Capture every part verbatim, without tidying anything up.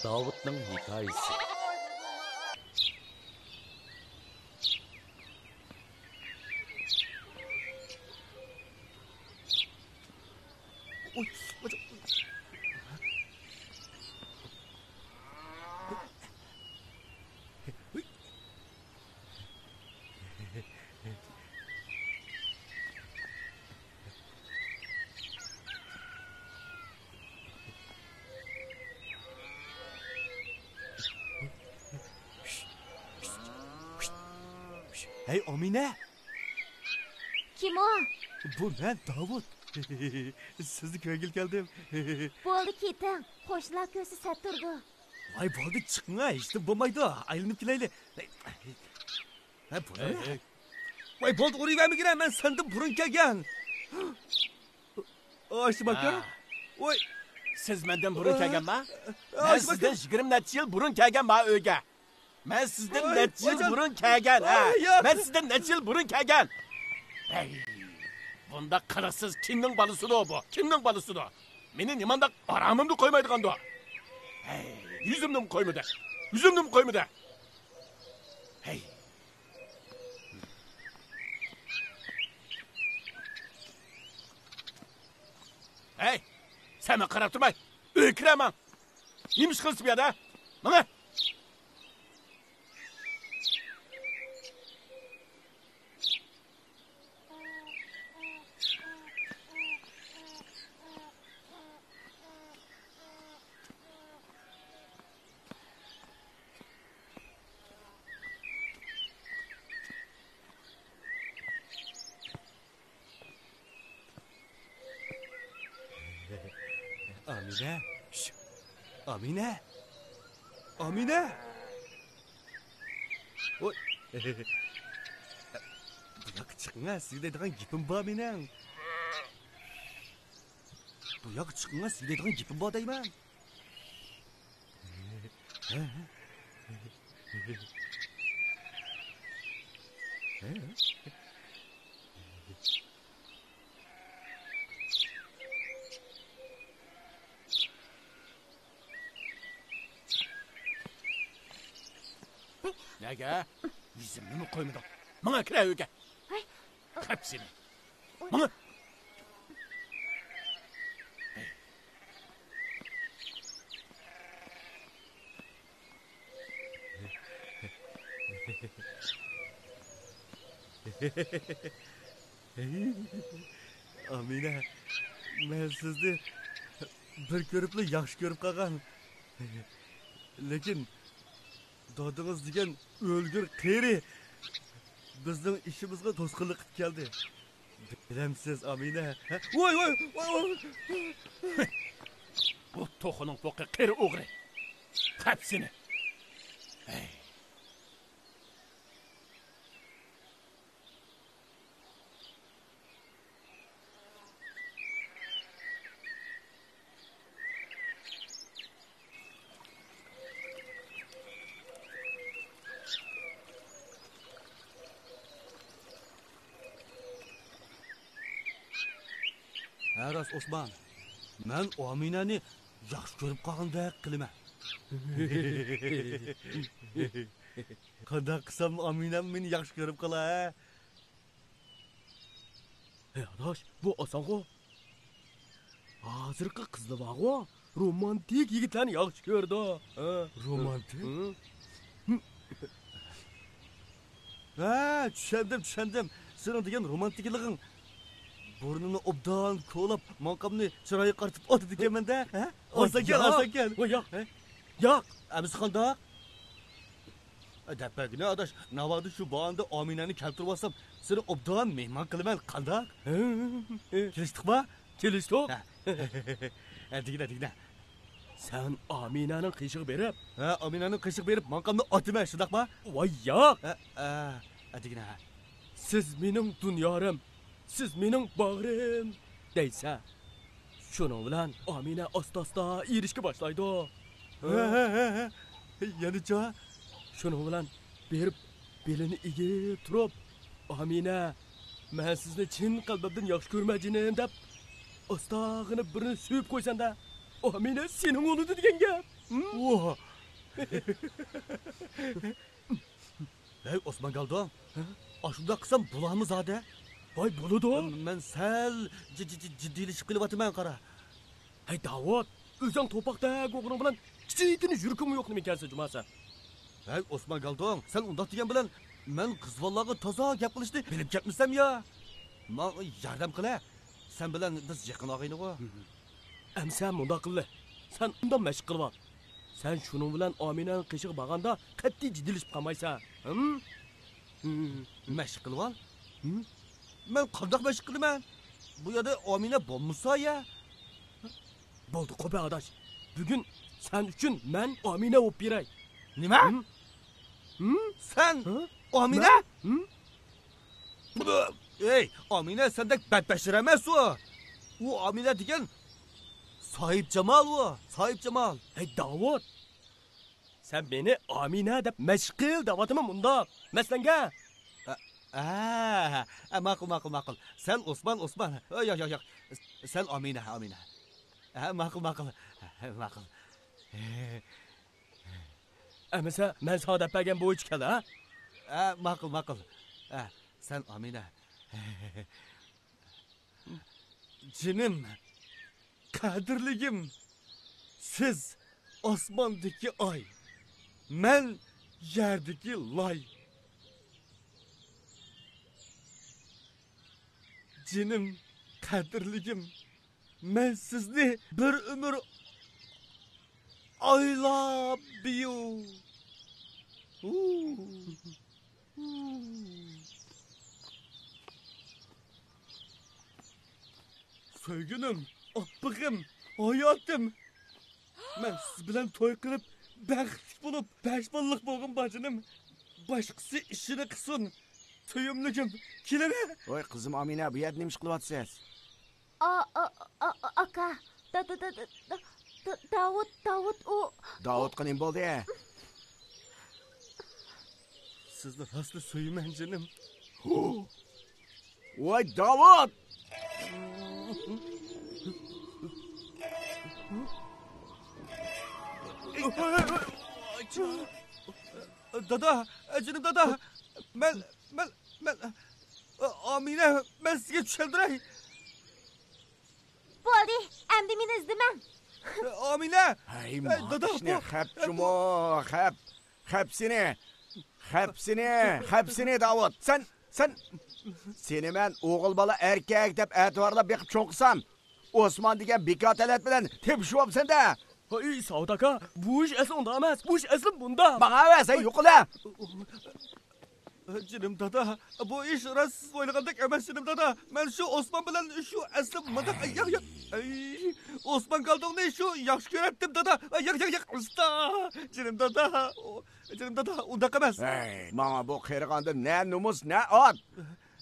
داۋۇتنىڭ ھېكايىسى. ھەي، ئامىنە! كىم ئۇ؟ بۇ مەن، داۋۇت. سىزنى كۆرگىلى كەلدىم. بولدى، كېتىڭ. قوشنىلار كۆرسە سەت تۇرىدۇ. ۋاي، بولدى، چىقىڭا، ھېچنېمە بولمايدۇ. ئايلىنىپ كېلەيلى. ھە، بۇ نېمە؟ ۋاي، بولدى، ئۇرۇۋەرمىگىنە، مەن سەندىن بۇرۇن كەلگەن. ئاشتىم ئاكا. ھە. ۋاي. سىز مەندىن بۇرۇن كەلگەنما؟ مەن سىزدىن يىگىرمە نەچچە يىل بۇرۇن كەلگەن ما ئۆيگە. مەن سىزدىن نەچچە يىل بۇرۇن كەلگەن، ھە؟ مەن سىزدىن نەچچە يىل بۇرۇن كەلگەن. ھەي، بۇنداق قىلىقسىز كىمنىڭ بالىسىدۇ بۇ؟ كىمنىڭ بالىسىدۇ؟ مېنى نېمانداق ئارامىمدا قويمايدىغاندۇ؟ ھەي، يۈزۈمنىمۇ قويمىدى. يۈزۈمنىمۇ قويمىدى. ھەي. ھەي، سەن ماڭا قاراپ تۇرماي، ئۆيگە كىرە ماڭ. نېمە ئىش قىلىسىز بۇ يەردە؟ ماڭا. ئامىنە! شش! ئامىنە! ئامىنە! ۋوي! بۇ ياققا چىقىڭە، سىزگە دەيدىغان گېپىم بار مېنىڭ. بۇ ياققا چىقىڭە، سىزگە دەيدىغان گېپىم بار دەيمەن. نەگە؟ يۈزۈمنىمۇ قويمىدىڭ. ماڭا كىرە ئۆيگە. ھەي. خەپ سېنى. ماڭا. ئامىنە، مەن سىزنى بىر كۆرۈپلا ياخشى كۆرۈپ قالغان. لېكىن دادىڭىز دېگەن ئۆلگۈر قېرى بىزنىڭ ئىشىمىزغا توسقۇنلۇق قىلىپ كەلدى. بىلەمسىز، ئامىنە؟ ھە؟ ۋاي، ۋاي، ۋاي، ۋاي! بۇ توخۇنىڭ پوقى قېرى ئوغرى. خەپ سېنى! ھەي! ھە، راست، ئوسمان. مەن ئامىنەنى ياخشى كۆرۈپ قالغاندەك قىلىمەن. قانداق قىلسام ئامىنەم مېنى ياخشى كۆرۈپ قالا، ھە؟ ھەي ئاداش، بۇ ئاسانغۇ. ھازىرقى قىزلار بارغۇ، رومانتىك يىگىتلەرنى ياخشى كۆرىدۇ. ھە؟ رومانتىك؟ ھە؟ ھە، چۈشەندىم، چۈشەندىم. سېنىڭ دېگەن رومانتىكىلىقىڭ. بۇرنىنى ئوبدان كولاپ، ماڭقامنى چىرايىغا قارىتىپ ئاتىدىكەنمەن-دە، ھە؟ ئارىسانكەن، ئارىسانكەن. ۋاي ياق. ھە؟ ياق. ئەمىسە قانداق؟ دەپ بەرگىنە ئاداش، ناۋادا شۇ باھانىدا ئامىنەنى كەلتۈرۈۋالسام، سېنى ئوبدان مېھمان قىلىمەن، قانداق؟ ھە. كېلىشتۇقما؟ كېلىشتۇق. ھە. ھە، دېگىنە، دېگىنە. سەن ئامىنەنىڭ قېشىغا بېرىپ. ھە، ئامىنەنىڭ قېشىغا بېرىپ ماڭقامنى ئاتىمەن، شۇنداقما؟ ۋاي ياق. ھە، ھە، ھە، دېگىنە. سىز مېنىڭ دۇنيارىم، سىز مېنىڭ باغرىم دەيسە، شۇنىڭ بىلەن ئامىنە ئاستا-ئاستا ئېرىشكە باشلايدۇ. ھە، ھە، ھە، ھە. يەنىچۇ؟ شۇنىڭ بىلەن بېرىپ بېلىنى ئېگىپ تۇرۇپ، ئامىنە، مەن سىزنى چىن قەلبىمدىن ياخشى كۆرىمەن جېنىم دەپ، ئاستاغىنا بىرنى سۆيۈپ قويسامدا، ئامىنە سېنىڭ بولىدۇ دېگەن گەپ. ۋاھ. ھەي، ئوسمان گالدۇڭ. ھە؟ ئاشۇنداق قىلسام بولامۇ زادى؟ ۋاي، بولىدۇ. مەن سەل جى-، جى-، جى-، جىددىيلىشىپ قېلىۋاتىمەن، قارا. ھەي، داۋۇت، ئۆزۈڭ توپاقتەك بولغىنىڭ بىلەن كىچىككىنە يۈرىكىڭمۇ يوق نېمىكەنسەن جۇما سەن؟ ھەي، ئوسمان گالدۇڭ، سەن ئۇنداق دېگەن بىلەن مەن قىز بالىلارغا تازا گەپ قىلىشنى بىلىپ كەتمىسەم يا. ماڭا ياردەم قىلە. سەن بىلەن بىز يېقىن ئاغىنىغۇ. ئەمسە مۇنداق قىللى. سەن ئۇنداق مەشىق قىلىۋال. سەن شۇنىڭ بىلەن ئامىنەنىڭ قېشىغا بارغاندا قەتئىي جىددىيلىشىپ قالمايسەن. ھىم؟ مەشىق قىلىۋال؟ ھىم؟ مەن قانداق مەشىق قىلىمەن؟ بۇ يەردە ئامىنە بولمىسا يا. بولدى، قوپە ئاداش. بۈگۈن سەن ئۈچۈن مەن ئامىنە بولۇپ بېرەي. نېمە؟ ھىم؟ ھىم؟ سەن ھە؟ ئامىنە؟ مەن؟ ھىم؟ ئەي، ئامىنە سەندەك بەتبەشىرە ئەمەس ئۇ. ئۇ ئامىنە دېگەن ساھىبجامال ئۇ، ساھىبجامال. ھەي، داۋۇت! سەن مېنى ئامىنە دەپ مەشىق قىل دەۋاتىمەن مۇنداق. مەسىلەڭگە؟ ئە، ئە، ئە، ماقۇل، ماقۇل، ماقۇل. سەن ئوسمان، ئوسمان. ئە، ياق، ياق، ياق. سەن ئامىنە، ئامىنە. ئە، ماقۇل، ماقۇل. ماقۇل. ئەمىسە، مەن ساڭا دەپ بەرگەن بويىچە كەل، ھە؟ ئە، ماقۇل، ماقۇل. ئە، سەن ئامىنە. جېنىم، قەدىرلىكىم، سىز ئاسماندىكى ئاي، مەن يەردىكى لاي. جېنىم، قەدىرلىكىم، مەن سىزنى بىر ئۆمۈر ئايلاپ بىيۇ. سۆيگۈنۈم، ئاپپىقىم، ھاياتىم. مەن سىز بىلەن توي قىلىپ، بەختلىك بولۇپ، بەش بالىلىق بولغۇم بار جېنىم. باشقىسى ئىشىنى قىلسۇن. سۆيۈملۈكۈم، كېلىڭە. ۋاي قىزىم ئامىنە، بۇ يەردە نېمە ئىش قىلىۋاتىسىز؟ ئا، ئا، ئا، ئا، ئاكا. دا، دا، دا، دا، دا، دا، داۋۇت، داۋۇت ئۇ. داۋۇتقا نېمە بولدى؟ سىزنى راستلا سۆيىمەن، جېنىم. ۋاي داۋۇت! دادا، جېنىم دادا، مەن، مەن، مەن، ئامىنە، مەن سىزگە چۈشەندۈرەي. بولدى، ئەمدى مېنى ئىزدىمەڭ. ئامىنە! ھەي، دادا، ماڭا ئىشنى بۇ، خەپ بۇ جۇمۇ، خەپ. خەپ سېنى. خەپ سېنى، خەپ سېنى، داۋۇت. سەن، سەن، سېنى مەن ئوغۇل بالا ئەركەك دەپ ئەتىۋارلاپ بېقىپ چوڭ قىلسام، ئوسمان دېگەن بىكار تەلەت بىلەن تېپىشىۋاپسەن-دە. ھەي، ساۋۇت ئاكا، بۇ ئىش ئەسلى ئۇنداق ئەمەس. بۇ ئىش ئەسلى بۇنداق. ماڭا ئەۋەتسەن، يوقىلە. جېنىم دادا، بۇ ئىش راست سىز ئويلىغاندەك ئەمەس، جېنىم دادا. مەن شۇ ئوسمان بىلەن شۇ ئەسلى مۇنداق، ياق، ياق. ئەي، ئوسمان گالدۇڭنى شۇ ياخشى كۆرەتتىم، دادا. ياق، ياق، ياق، ئۇستا. جېنىم دادا، ئۇ، جېنىم دادا، ئۇنداق ئەمەس. ھەي، ماڭا بۇ قېرىغاندا نە نومۇس، نە ئات.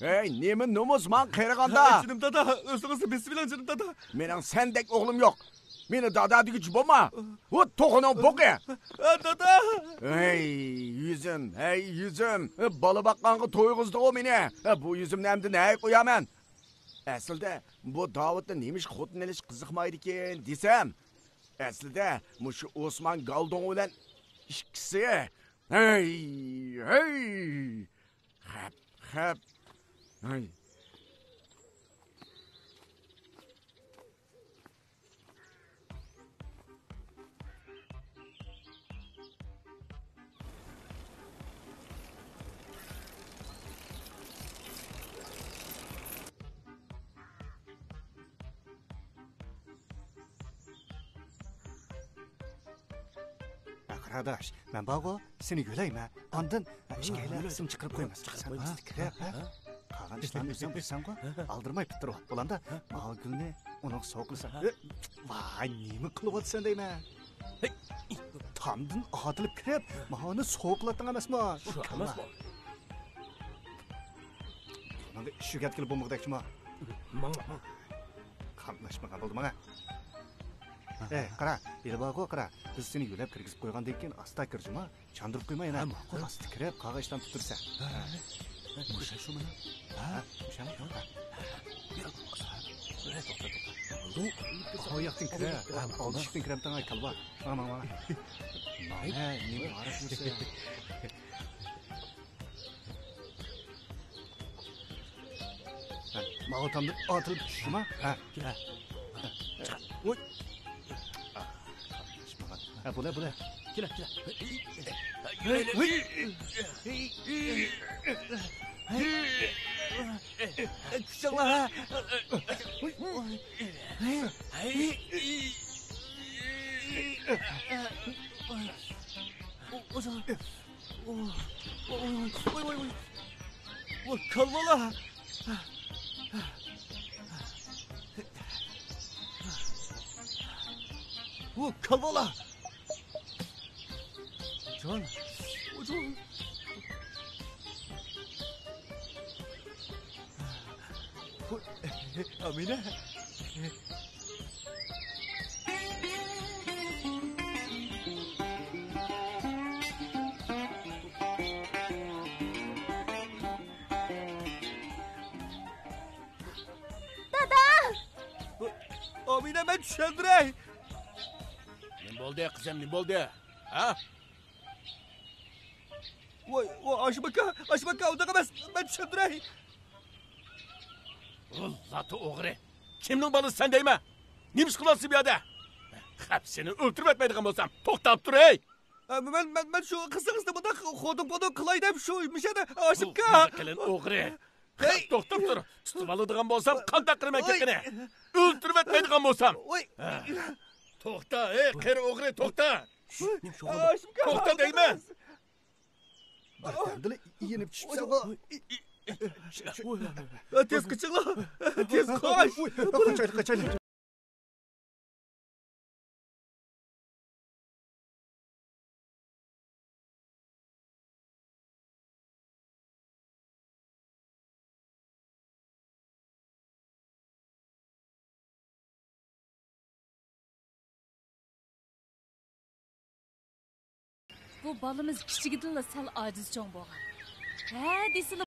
ھەي، نېمە نومۇس ماڭا قېرىغاندا؟ ھەي، جېنىم دادا، ئۆزىڭىزنى بېسىۋېلىڭ، جېنىم دادا. مېنىڭ سەندەك ئوغلۇم يوق. مېنى دادا دېگۈچى بولما. ۋۇ توخۇنىڭ بوقى. ھە، دادا. ھەي، يۈزۈم، ھەي، يۈزۈم. بالا باققانغا تويغۇزدىغۇ مېنى. بۇ يۈزۈمنى ئەمدى نەگە قويامەن؟ ئەسلىدە بۇ داۋۇتنى نېمىشقا خوتۇن ئېلىش قىزىقمايدىكىن دېسەم، ئەسلىدە مۇشۇ ئوسمان گالدۇڭ بىلەن ئىككىسى. ھەي، ھەي. خەپ، خەپ. ھەي. قاراداش، مەن بارغۇ، سېنى يۆلەيمەن. ئاندىن ئىككىيلەن ئىسىم چىقىرىپ قويمىسا، چىقىرىپ قويمىسا. قالغان ئىشلارنى ئۆزۈڭ بىلسەڭغۇ، ئالدىرىماي پۈتتۈرۈۋال. بولامدا، ماۋۇ گۈلنى ئۇنىڭغا سوۋغا قىلساڭ. ۋاي، نېمە قىلىۋاتىسەن دەيمەن. تامدىن ئاتىلىپ كىرىپ، ماۋۇنى سوۋغا قىلاتتىڭ ئەمەسمۇ؟ شۇ ئەمەسمۇ؟ بۇنىڭدا ئىش يۈگەتكىلى بولمىغۇدەك جۇما. ماڭ، ماڭ. قاملاشمىغان بولدى ماڭا. ئەي، قارا، ھېلى بارغۇ، قارا. بىز سېنى يۆلەپ كىرگۈزۈپ قويغاندىن كېيىن ئاستا كىر جۇما. چاندۇرۇپ قويما يەنە. ھە، ماقۇل. ئاستا كىرىپ، قالغان ئىشلارنى پۈتتۈرسەن. ھە، ھە. مۇشۇ شۇ مانا. ھە، مۇشۇ. ھە. ئۇ ياقتىن كىرە. ئالدى ئىشىكتىن كىرەمتىڭ ئاي كالۋا. ماڭا، ماڭا، ماڭا. ماڭا، نېمە ئارىسىنى. ماغۇ تامدىن ئاتىلىپ چۈشتىما؟ ھە. ھە. ۋوي. ھە، بۇلە، بۇلە. كېلە، كېلە. ۋوي. كۈچۈڭلار. ۋوي. ۋوي، ۋوي، ۋوي. ۋوي، ۋوي، ۋوي. ۋوي، كالۋالار! ۋوي، كالۋالار! جان! ۋوي، جان! ۋوي، ئامىنە! دادا! ئامىنە، مەن چۈشەندۈرەي. نېمە بولدى، قىزىم، نېمە بولدى؟ ھە؟ ۋاي، ۋاي، ئاشىم ئاكا، ئاشىم ئاكا، ئۇنداق ئەمەس، مەن چۈشەندۈرەي. ئۇ لاتا ئوغرى. كىمنىڭ بالىسى سەن دەيمەن؟ نېمە ئىش قىلىۋاتىسەن بۇ يەردە؟ خەپ، سېنى ئۆلتۈرۈۋەتمەيدىغان بولسام، توختاپ تۇر، ھەي! ئە، مەن، مەن، مەن شۇ قىزىڭىزنى مۇنداق خودۇڭ-پودۇڭ قىلاي دەپ شۇ مىشەدە ئاشىم ئاكا. قېلىن ئوغرى. ھەي! توختاپ تۇر. تۇتۇپ ئالىدىغان بولسام، قانداق قىلىمەن گېپىنى؟ ئۆلتۈرۈۋەتمەيدىغان بولسام. ھە. توختا، ھەي، قېرى ئوغرى، توختا. ئاشىم ئاكا، توختا دەيمەن. بىردەمدىلا يېنىپ چۈشۈپسەنغۇ. تېز قېچىڭلار. تېز قاچ. قاچايلى، قاچايلى. بۇ بالىمىز كىچىكىدىنلا سەل ئاجىز چوڭ بولغان. ھە دېسىلا